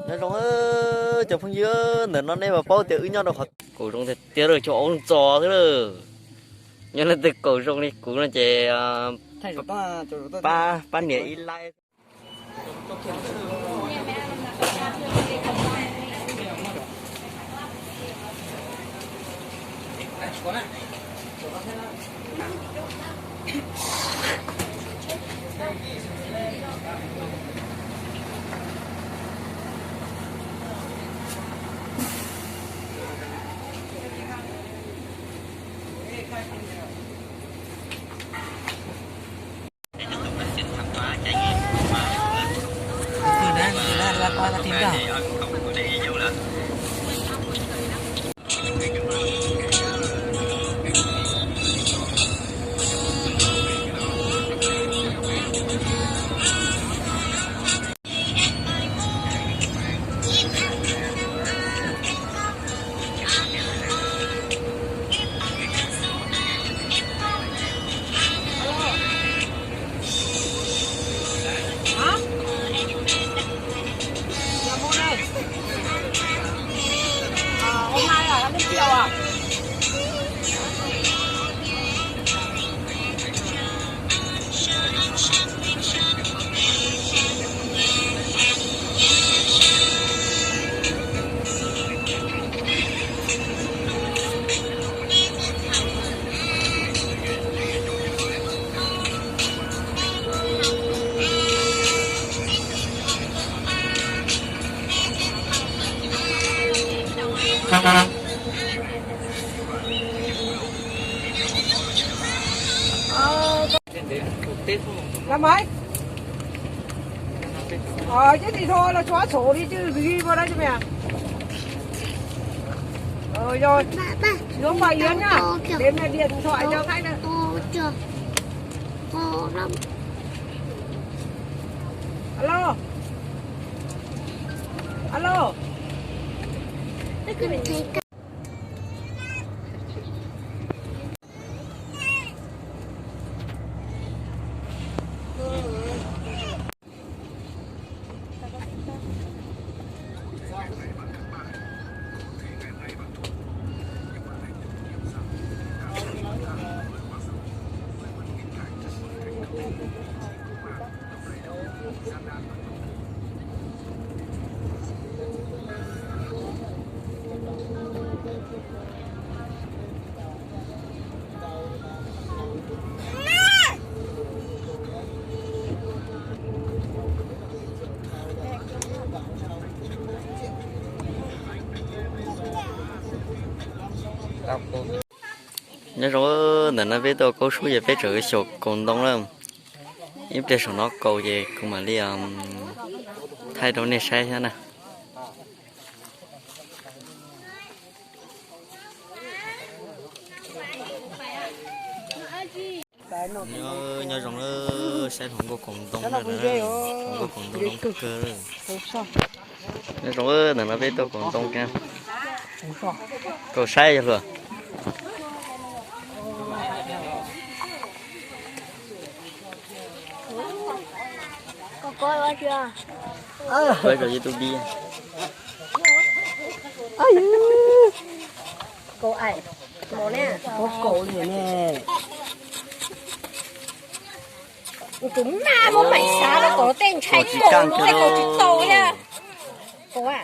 Nyob zoo cov phooj ywg, ntawm no nej mas paub tias wb nyob rau qhov kaum zoo tiag tiag lawm, cov aub ntxos xwb lawm. Nyob leej twg kaum zoo li kuv no ces pab nias ib like. Lam Maiv, cov tim thua los tsuav txhuv li cwj zi ua dab tsi mas. Yog, yuav pais yuav na, để mẹ điện thoại cho cái nữa. Alo. Alo. Nyob zoo, ntawm no peb tuaj kaub sub ces peb tseem xyaum kaus ntoo lawm. Ib pliag saum no kaus ces kuv mam li thaij rau nej saib thiab na. Nyob zoo, saib hluas nkauj kaus ntoo, hluas nkauj kaus ntoo zoo kawg. Nyob zoo, ntawm no peb tuaj kaus ntoo kiag. Kaus saib yog hluas. Kaus YouTube. Kaus li ne. Kuv mas muab maim xav rau tom tej ntshai tsis tau, tej kaus tsis tau thiab. Kaus a.